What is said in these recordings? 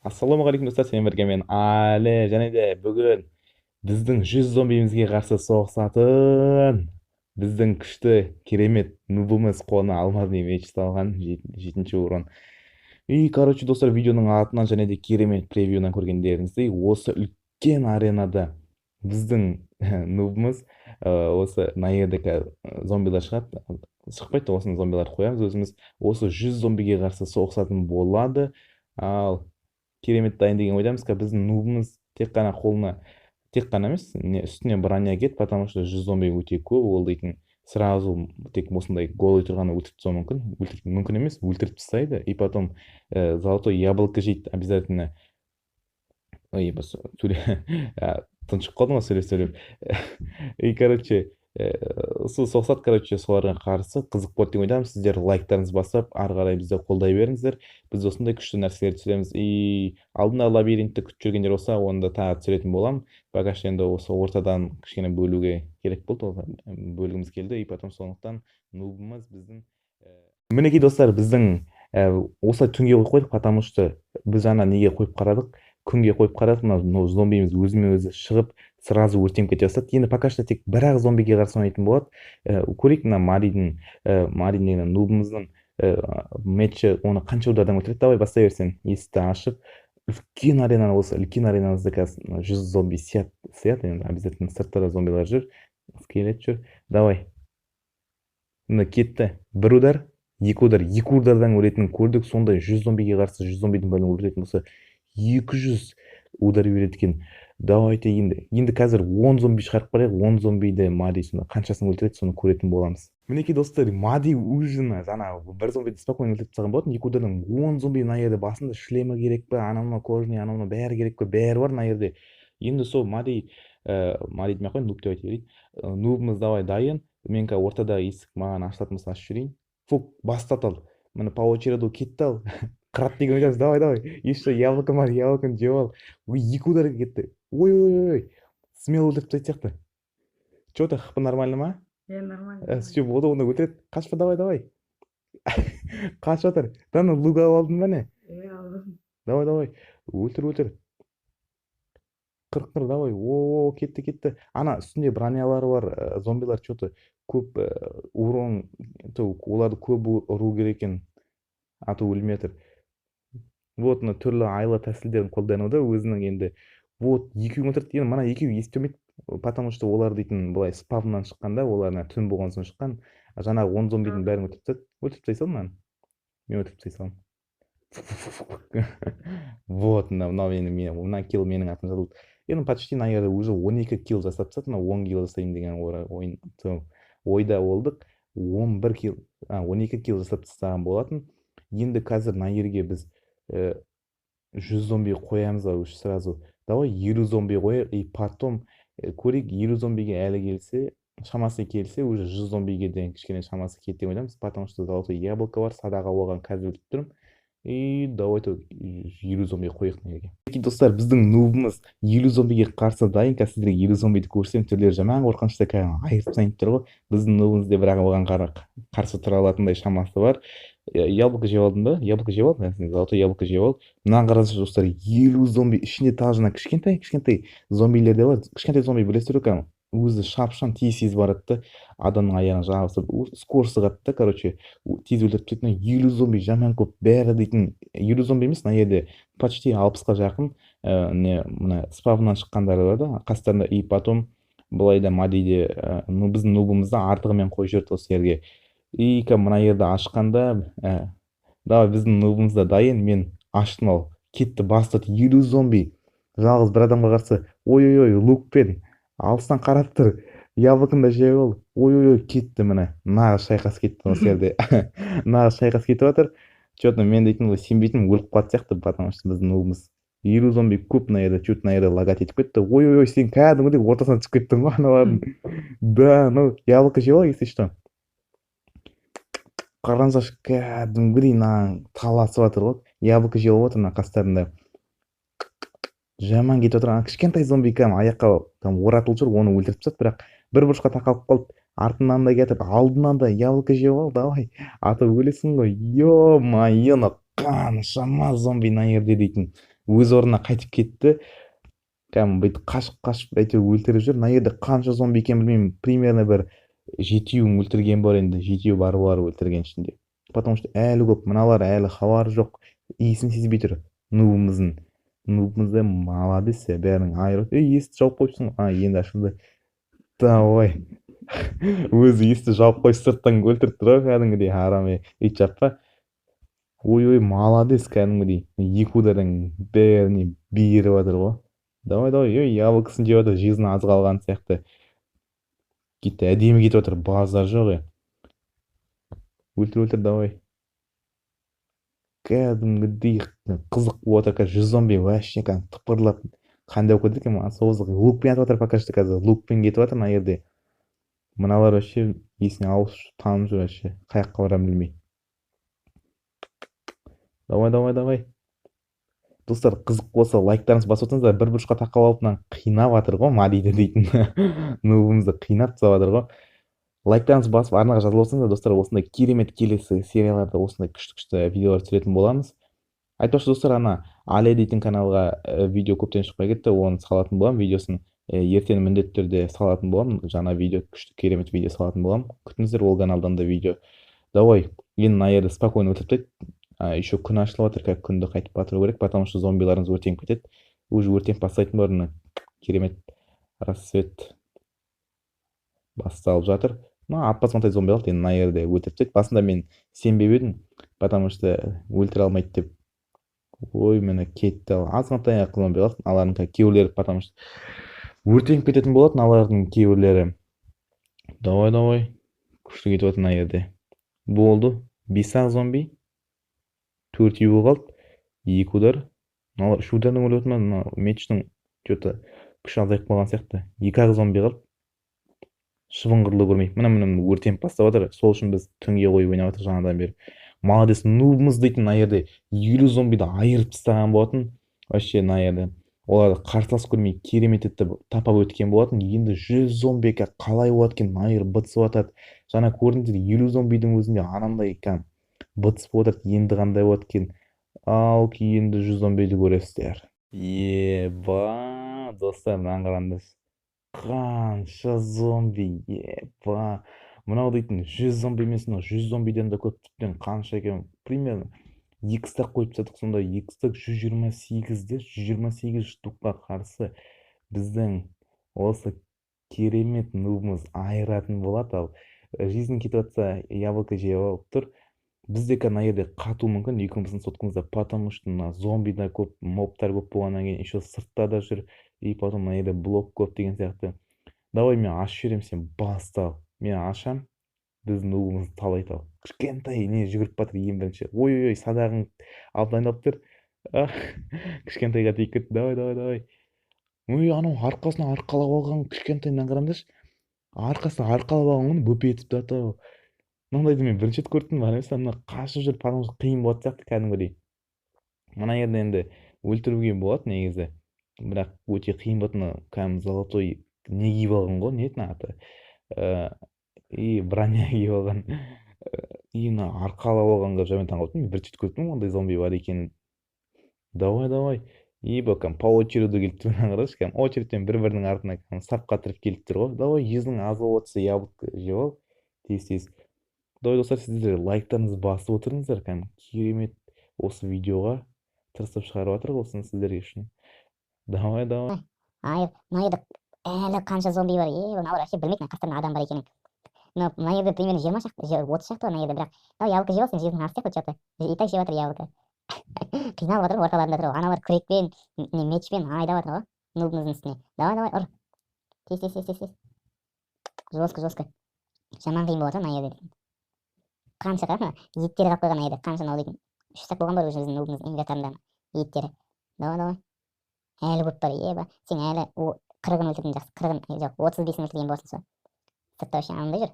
Ассалаумағалейкум, достар! Сенімен бірге мен, Али. Және де бүгін біздің 100 зомбимізге қарсы соғысатын біздің күшті, керемет нубымыз, қолына алмазный меч ұсталған, жетінші урон. И, короче, достар, видеоның атынан және де керемет превьюдан көргендеріңіздей, осы үлкен аренада біздің нубымыз осы мына жерде зомбилар шығады, шықпайды, осыны зомбиларды қоямыз өзіміз. Осы 100 зомбиге қарсы соғысатын болады. Ал керемет дайын деген ойдамыз. Біздің нубымыз тек қана қолына, тек қана емес, не, үстіне броня киеді, потому что 100 зомби өте көп. Ол дейтін сразу тек осындай голый тұрғанда өлтіріп тастауы мүмкін. Өлтіріп мүмкін емес, өлтіріп тастайды. И потом золотой яблоко жейді обязательно. Ой, тұншығып қалдым ғой сөйлеп сөйлеп. И, короче, сол соғысады, короче, соларға қарсы. Қызық болады деген ойдамын. Сіздер лайктарыңызды басып, ары қарай бізді қолдай беріңіздер. Біз осындай күшті нәрселер түсіреміз. И алдында лабиринтті күтіп жүргендер болса, оны да тағы түсіретін боламын. Пока что енді осы ортадан кішкене бөлуге керек болды, ол бөлгіміз келді. И потом сондықтан нубымыз біздің, мінекей, достар, біздің осылай түнге қойып қойдық, потому что біз ана неге қойып қарадық, күнге қойып қарадық, мынау зомбиміз өзімен өзі шығып, сразу өртеніп кете бастады. Енді пока что тек бір ақ зомбиге қарсы ойнайтын болады. Көрейік, мына Маридің, Маридің деген нубымыздың мечі оны қанша удардан өлтіреді. Давай, бастай берсең. Есікті ашып, үлкен аренаны, осы үлкен аренамызда қазір 100 зомби сияды, сияды енді обязательно. Сыртта да зомбилар жүр, скелет жүр. Давай, міне, кетті. Бір удар, екі удар, екі удардан өлетінін көрдік. Сондай 100 зомбиге қарсы 100 зомбидің бәрін өлтіретін болса, 200 удар береді екен. Давайте енді қазір 10 зомби шығарып қарайық. 10 зомбиді Мади сонда қаншасын өлтіреді, соны көретін боламыз. Мінекей, достар, Мади уже жаңағы бір зомбиді спокойно өлтіріп тастаған болатын екі удардан. 10 зомби мына жерде, басында шлемі керек пе, анау мынау кожаный, анау мынау бәрі керек пе, бәрі бар мына жерде. Енді сол Мади, Мади демей ақ қояйын, нуб деп айта берейін. Нубымыз, давай, дайын. Мен қазір ортадағы есік маған ашылатын болса, ашып жіберейін. Фук, бастады. Ал міне, по очереди кетті. Ал қырады деген ойдамыз. Давай, давай, еще яблоко бар, яблоконы жеп ал. Ой, екі удар кетті. Ой, ой, ой, смело өлтіріп тастайтын сияқты. Че то, хп нормально ма? Иә, нормально. Все, болды, онда өлтіреді. Қашпа, давай, давай. Қашып жатыр да. Ана лук алып алдың ба, не? Иә, алдым. Давай, давай, өлтір, өлтір, қыр, қыр, давай. О, кетті, кетті. Ана үстінде бронялары бар зомбилар че то көп урон, оларды көп ұру керек екен, а то өлмей жатыр. Вот, мына түрлі айла тәсілдерін қолдануда өзінің енді. Вот, екеуін өлтірді. Енді мына екеуі естімейді, потому что олар дейтін былай спавннан шыққан да, олар ана түн болған соң шыққан. Жаңағы 10 зомбидің бәрін өлтіріп тастады. Өлтіріп тастай сал мынаны, мен өлтіріп тастай саламын. Вот, мынау енді мына килл менің атым жазылды. Енді почти мына жерде уже 12 килл жасап тастады. Мына 10 килл жасаймын деген ойын ойда болдық. 11 килл, 12 килл жасап тастаған болатын. Енді қазір мына жерге біз 100 зомби қоямыз ба уже сразу? Давай, 50 зомби қояйық. И потом көрейік, 50 зомбиге әлі келсе, шамасы келсе, уже 100 зомбиге дейін кішкене шамасы кетті деп ойдамыз, потому что золотой яблоко бар садаға, оған қазір өлтіріп тұрмын. И давайте 50 зомби қояйық мына жерге. Достар, біздің нубымыз 50 зомбиге қарсы дайын. Қазір сіздерге 50 зомбиді көрсем, түрлері жаман қорқынышты, кәдімгі айырып тастайын деп тұр ғой. Біздің нубымыз де бірақ оған қарсы тұра алатындай шамасы бар. Яблоко жеп алдың ба? Яблоко жеп алдың, золотой яблоко жеп ал. Мынаны қараңызшы, достар, 50 зомби ішінде тағы жаңа кішкентай кішкентай зомбилер де бар. Кішкентай зомби, білесіздер ғой, кәдімгі өзі шапшаң, тез тез барады да, адамның аяғына жабысып, скорости қатты да, короче, тез өлтіріп тастайтын. 50 зомби жаман көп бәрі дейтін. 50 зомби емес, мына жерде почти 60-қа жақын не, мына спавннан шыққандары бар да қастарында. И потом былай да Мадиде, ну, біздің нубымызды артығымен қойып жіберді осы жерге. И мына жерді ашқанда, давай, біздің нубымыз да дайын. Мен аштым. Ал кетті, бастады. 50 зомби жалғыз бір адамға қарсы. Ой, ой, ой, лукпен алыстан қарап тұр, яблоконы да жеп ал. Ой, ой, ой, кетті. Міне, нағыз шайқас кетті осы жерде, нағыз шайқас кетіп жатыр. Че то мен дейтін ғой, сенбейтінмін, өліп қалатын сияқты, потому что біздің нубымыз, 50 зомби көп мына жерде, чуть мына жерде лагать етіп кетті. Ой, ой, ой, сен кәдімгідей ортасына түсіп кеттің ғой аналардың да. Ну, яблоко жеп ал, если что. Қараңыздаршы, кәдімгідей мына таласып жатыр ғой, яблоко жеп алып отыр. Мына қастарында жаман кетіп жатыр. Ана кішкентай зомби кәдімгі аяққа там оратылып жүр, оны өлтіріп тастады, бірақ бір бұрышқа тақалып қалды. Артынан да кетіп, алдынан да. Яблоко жеп ал, давай, а то өлесің ғой. Е мое, мына қаншама зомби мына жерде дейтін. Өз орнына қайтып кетті. Кәдімгі бүйтіп қашып-қашып әйтеуір өлтіріп жүр. Мына жерде қанша зомби екенін білмеймін. Примерно бір жетеуін өлтірген бар енді. Жетеу бар болар өлтірген ішінде. Потому что әлі көп, мыналар әлі хабары жоқ. Иісін сезбей тұр. Нубымыздың. Нубымыз да молодец, бәрін айырып. Ей, есікті жауып қойыпсың. А, енді ашылды. Давай. Өзі есікті жауып қойып сырттан өлтіріп тұр ғой кәдімгідей, харам, ей. Ит жаппа. Ой, ой, молодец кәдімгідей. Екі удардан бәріне беріп жатыр ғой. Давай, давай, ой, яблокосын жеп жатыр, жизні аз қалған сияқты. Кетті, әдемі кетіп жатыр, базар жоқ, ей. Өлтір, өлтір, давай. Кәдімгідей қызық болып жатыр, қазір 100 зомби вообще кәдімгі тыпырлап қандай болып кетеді екен, маған сол лукпен атып жатыр пока что, қазір лукпен кетіп жатыр мына жерде. Мыналар вообще есіне алып танып жүр вообще, қай жаққа барарын білмей. Давай, давай, давай. Достар, қызық болса лайктарыңызды басып отырыңыздар. Бір бұрышқа тақап алып мынаны қинап жатыр ғой, Мадиді дейтін. Нубымызды қинап тастап жатыр ғой. Лайктарыңызды басып арнаға жазылып отырсаңыздар, достар, осындай керемет келесі серияларда осындай күшті-күшті видеолар түсіретін боламыз. Айтпақшы, достар, ана Але дейтін каналға видео көптен шықпай кетті, оны салатын боламын, видеосын ертең міндетті түрде салатын боламын. Жаңа видео, күшті керемет видео салатын боламын. Күтіңіздер ол каналдан да видео. Давай, енді мына жерді спокойно өлтіріп тастайды. Еще күн ашылып жатыр, как күнді қайтып батыру керек, потому что зомбиларымыз өртеніп кетеді. Уже өртеніп бастайтын бар, мына керемет рассвет басталып жатыр. Мына ап-азғантай зомби қалды, енді мына жерде өлтіріп тастайды. Басында мен сенбеп едім, потому что өлтіре алмайды деп. Ой, міне кетті. Азғантай ақ зомби қалды. Алардың кейбіреулері, потому что өртеніп кететін болатын алардың кейбіреулері. Давай, давай. Күшті кетіп жатыр мына жерде. Болды. 5 ақ зомби. Төртеуі қалды. 2 удар. Мыналар 3 удардан өліп отыр ма? Мына мечтің че-то күші азайып қалған сияқты. 2 ақ зомби қалды. Шыбын қырлы көрмей. Міне, міне, міне, өртеніп бастап жатыр. Сол үшін біз түнге қойып ойнап жатырмыз жаңадан бері. Молодец, нубымыз дейтін мына жерде 50 зомбиді айырып тастаған болатын. Вообще мына жерде оларды қарсылас көрмей керемет етіп тапап өткен болатын. Енді 100 зомбиге қалай болады екен? Мына жер бытысып жатады. Жаңа көрдіңдер, 50 зомбидің өзінде анандай кәдімгі бытысып отырды. Енді қандай болады екен? Ал енді 100 зомбиді көресіздер. Еба, достар, мынаны қараңдаршы. Қанша зомби, еба. Мынау дейтін 100 зомби емес, мынау 100 зомбиден де көп, тіптен қанша екен? Примерно 2 стак қойып тастадық, сонда 2 стак жүз жиырма сегізді, жүз жиырма сегіз штукқа қарсы біздің осы керемет нубымыз айыратын болады. Ал жизнь кетіп жатса, яблоко жеп алып тұр. Бізде мына жерде қату мүмкін екеуміздің соткамызда, потому что мына зомби да көп, мобтар көп болғаннан кейін еще сыртта да жүр, и потом мына жерде блок көп деген сияқты. Давай, мен ашып жіберемін, сен баста. Мен ашам, біздің нубымыз талай тал. Кішкентай не жүгіріп батыр ең бірінші. Ой, ой, ой, садағын алып дайындалып тұр. Кішкентайға тиіп кетті. Давай, давай, давай. Ой, анау арқасына арқалап алған кішкентай, мынаны қараңдаршы. Арқасына арқалап алған ғой, бөпе етіп жатыр. Мынандайды мен бірінші рет көрдім, бар емес, мына қашып жүріп, потому что қиын болатын сияқты кәдімгідей. Мына жерде енді өлтіруге болады негізі, бірақ өте қиын болады. Мына кәдімгі золотой не киіп алған ғой, не еді мына аты? И броня киіп алған. И мына арқалап алғанға жаман таң қалдым. Мен бірінші рет көрдім ондай зомби бар екенін. Давай, давай. И кәдімгі по очереди келіп тұр, мына қарашы, кәдімгі очередьтен бір-бірінің артына кәдімгі сап қатырып келіп тұр ғой. Давай, жүзің аз болып жатса, яблоко жеп ал. Тез, тез. Давай, достар, сіздер лайктарыңызды басып отырыңыздар, кәдімгі керемет осы видеоға тырысып шығарып жатыр осыны сіздерге үшін. Давай, давай. Айыр, мына жерде әлі қанша зомби бар, мыналар вообще білмейді мына қастарында адам бар екенін. Но мына жерде примерно 20 шақты, 30 шақты мына жерде, бірақ давай яблоко жеп алсын, жүзің аз сияқты че-то. И так жеп жатыр яблоко. Қиналып жатыр, орталарында тұр. Аналар күрекпен, не мечпен айдап жатыр ғой нубымыздың үстіне. Давай, давай, ұр. Тез, тез, тез, тез, тез. Жестко, жестко. Жаман қиын болып жатыр мына жерде. Қанша қара, еттері қалып қойған мына жерде. Қанша мынау дейтін. 3 стак болған бар уже біздің нубымыздың инвентарында еттері. Давай, давай. Әлі көп бар, еба. Сен әлі 40-ын өлтірдің жақсы, 40-ын, жоқ, 35-ін өлтірген боласың сол. Сыртта вообще анандай жүр.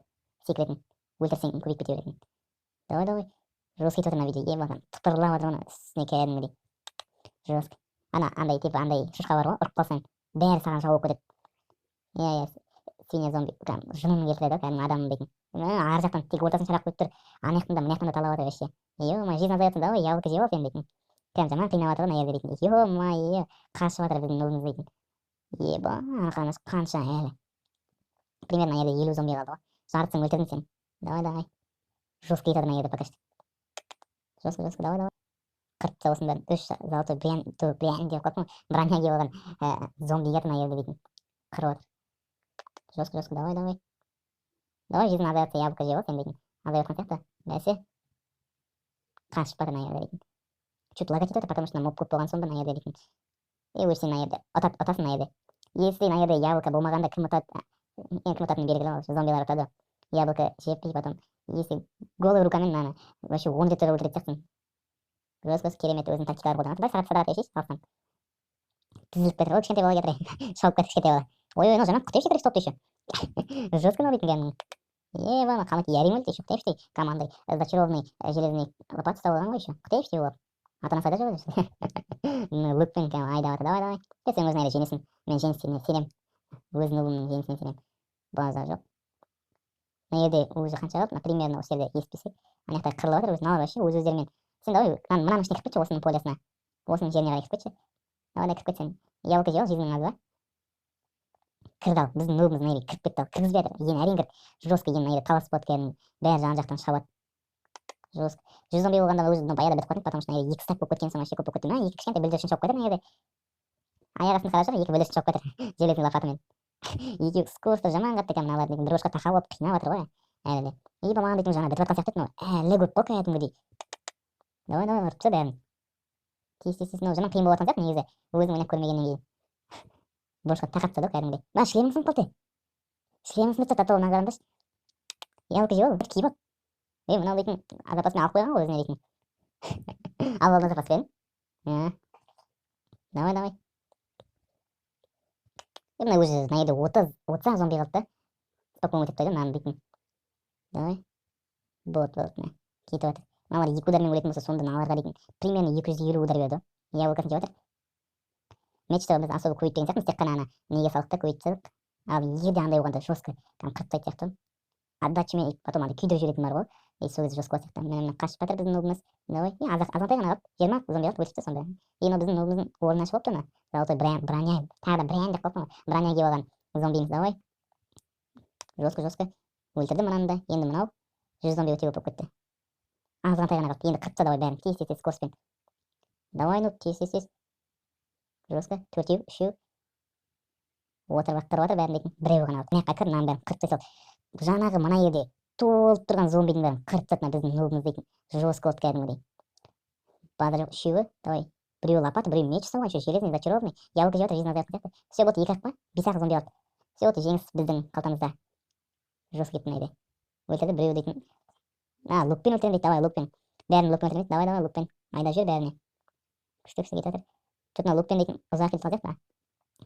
Секретін. Өлтірсең көбейіп кете беретін. Давай, давай. Жестко кетіп жатыр мына видео, еба, тыпырлап жатыр ана үстіне кәдімгідей. Жестко. Ана андай типа андай шошқа бар ғой, ұрып қалсаң, бәрі саған жау болып кетеді. Иә, иә, свинья зомби, прям жынын келтіреді ғой кәдімгі адам дейтін. Ар жақтан тек ортасын шарап қойып тұр. Ана жақтан да, мына жақтан да талап жатыр вообще. Ё-моё, жизнь азайып жатыр, давай яблоко жеп ал сен дейтін. Прям жаман қинап жатыр ғой мына жерде дейтін. Ё-моё, қашып жатыр біздің нубымыз дейтін. Еба, қанша әлі. Примерно мына жерде 50 зомби қалды ғой. Жартысын өлтірдің сен. Давай, давай. Жестко кетіп жатыр мына жерде пока что. Жестко, жестко, давай, давай. Қырып тастап осының бәрін. 3 золотой брян, ту, брян деп қалыппын ғой. Броня киіп алған зомби келді мына жерде дейтін. Қырып жатыр. Жестко, жестко, давай, давай. Давай, жизнь азайып жатса, яблоко жеп ал сен дейтін. Азайып жатқан сияқты. Бәсе. Қашып жатыр мына жерде дейтін. Чуть лагать етіп жатыр, потому что моб көп болған соң ба мына жерде дейтін. И өз сен мына жерде ұтасың мына жерде. Если мына жерде яблоко болмағанда кім ұтады? Енді кім ұтатыны белгілі ғой, зомбилар ұтады. Яблоко жеп, и потом, если голый рукамен мынаны вообще 10 рет өлтіретін сияқтысың. Жестко, керемет өзінің тактикалар қолданады. Давай, сағат садақ шеш, алыстан. Тізіліп кетір ғой, кішкентай бала кетір. Шауып кетті кішкентай бала. Ой, ой, мынау жаман құтайшы керек стопты еще. Жестко мынау дейтін кәдімгі. Еба, ана қамыт әрең өлді еще, құтайшы командай зачарованный железный лопата ұстап алған ғой еще. Құтайшы болып. Ата-анасы қайда жоқ өзі? Лукпен кәдімгі айдап жатыр. Давай, давай. Сен өзің әлі жеңесің. Мен жеңісіне сенемін. Өз нубымның жеңісіне сенемін. Базар жоқ. Мына жерде уже қанша қалды? Примерно осы жерде естіпесек. Ана жақта қырылып жатыр өзі, мыналар вообще өз өздерімен. Сен давай, мынаның ішіне кіріп кетші, осының полясына. Осының жеріне қарай кіріп кетші. Давай, давай, кіріп кет сен. Яблоко жеп ал, жизнің аз ба? Кірді ал, біздің нубымыз мына жерге кіріп кетті ал. Кіргізбей жатыр. Енді әрең кірді. Жестко енді мына жерде таласып болады кәдімгі. Бәрі жан жақтан шабады. Жестко. 100 зомби болғанда өзі баяғыда бітіп қалатын, потому что мына жерде 2 стак болып кеткен соң вообще көп болып кетті. Мына екі кішкентай бүлдіршін шауып кетір мына жерде. Аяқ астын қарап жатыр, екі бүлдіршін шауып кетір. Железный лопатамен. Екеуі скорості жаман қатты екен мыналар дейтін, бір бұрышқа тақап алып қинап жатыр ғой әлі де. И маған дейтін жаңа бітіп жатқан сияқты еді, мынау әлі көп қой кәдімгідей. Давай, давай, ұрып таста бәрін. Тез, тез, тез, мынау жаман қиын болып жатқан сияқты негізі, өзің ойнап көрмегеннен кейін. Бұрышқа тақап тастады ғой кәдімгідей. Мына шлемің сынып қалды. Шлемің сынып тастады, а то мына қараңдаршы. Яблоко жеп ал, бір киіп ал. Ей, мынау дейтін запасымен алып қойған ғой өзіне дейтін. Алып алдың запаспен. Давай, давай. Мына өзі мына жерде 30 зомби қалды да. Спокойно өтіп тастайды мынаны дейтін. Давай. Вот, вот, міне. Кетіп жатыр. Мыналар 2 удармен өлетін болса, сонда мыналарға дейтін примерно 250 удар берді ғой. Яблокосын жеп жатыр. Мечті біз особо көбейтпеген сияқтымыз, тек қана ана неге салдық та көбейтіп тастадық. Ал егер де андай болғанда жестко там қырып тастайтын сияқты. Отдачамен потом андай күйдіріп жіберетін бар ғой. И сол кезде жестко болатын сияқты. Міне, міне қашып жатыр біздің нубымыз. Давай. И азғантай ғана қалды. 20 зомби қалды, өлтіріп тастады сонда. И мынау біздің нубымыздың орнына шығып алыпты ана. Золотой броня, тағы да брян деп қалыппын ғой. Броня киіп алған зомбиміз. Давай. Жестко, жестко. Өлтірді мынаны да. Енді мынау 100 зомби өте көп болып кетті. Азғантай ғана қалды. Енді қырып тастады, давай бәрін. Тез, тез, тез скоростьпен. Давай, нуб, тез, тез, тез. Жестко. 4-еу, 3-еу. Отырып ақ қырып жатыр бәрін дейтін. Біреуі ғана қалды. Мына жаққа кір, мынаның бәрін қырып тастай сал. Жаңағы мына жерде толып тұрған зомбидің бәрін қырып тастады мына біздің нубымыз дейтін. Жестко болды кәдімгідей. Базар жоқ, 3-еуі. Давай. Біреуі лопата, біреуі меч ұстаған, еще железный, зачарованный. Яблоко жеп жатыр, жизнь азайып сияқты. Все, болды, 2 ақ па? 5 ақ зомби қалды. Все, болды, жеңіс біздің қалтамызда. Жестко кетті мына жерде. Өлтірді біреуі дейтін. А, лукпен өлтіремін дейді, давай, лукпен. Бәрін лукпен өлтіремін дейді, давай, давай, лукпен. Айдап жібер бәріне. Күшті, күшті кетіп жатыр. Чё-то мына лукпен дейтін ұзақ кетіп қалған сияқты.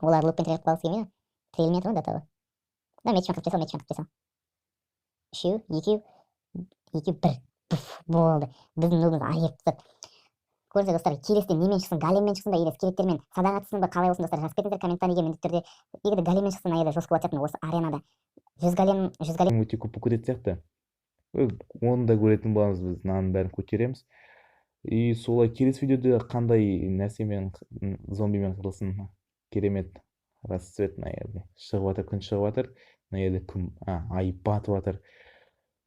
Олар лукпен тіреліп қалғысы келмейді. Тірелмей жатыр ғой до того. Да, мечпен қырып тастау, мечпен қырып тастау. 3-еу, 2-еу, 2-еу, 1. Пуф, болды. Біздің нубымыз айырып тастады. Көріңіздер, достар, келесіде немен шықсын, големмен шықсын ба, или скелеттермен садаға түссін ба, қалай болсын, достар, жазып кетіңіздер комментарийге міндетті түрде. Егер де големмен шықсын, мына жерде жестко болатын сияқты осы аренада. 100 голем, 100 голем. Өте көп болып кететін сияқты. Оны да көретін боламыз біз, мынаның бәрін көтереміз. И солай келесі видеода қандай нәрсемен, зомбимен қырылсын. Керемет расцвет мына жерде. Шығып жатыр, күн шығып жатыр. Мына жерде күн, ай батып жатыр.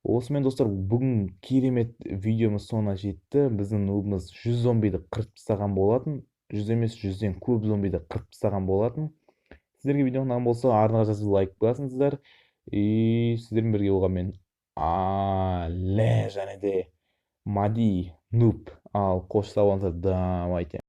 Осымен, достар, бүгін керемет видеомыз соңына жетті. Біздің нубымыз 100 зомбиді қырып тастаған болатын. 100 емес, 100-ден көп зомбиді қырып тастаған болатын. Сіздерге видео ұнаған болса, арнаға жазылып лайк басыңыздар. И сіздермен бірге болған мен Але және де Мади нуб. Ал қош сау болыңыздар, давайте.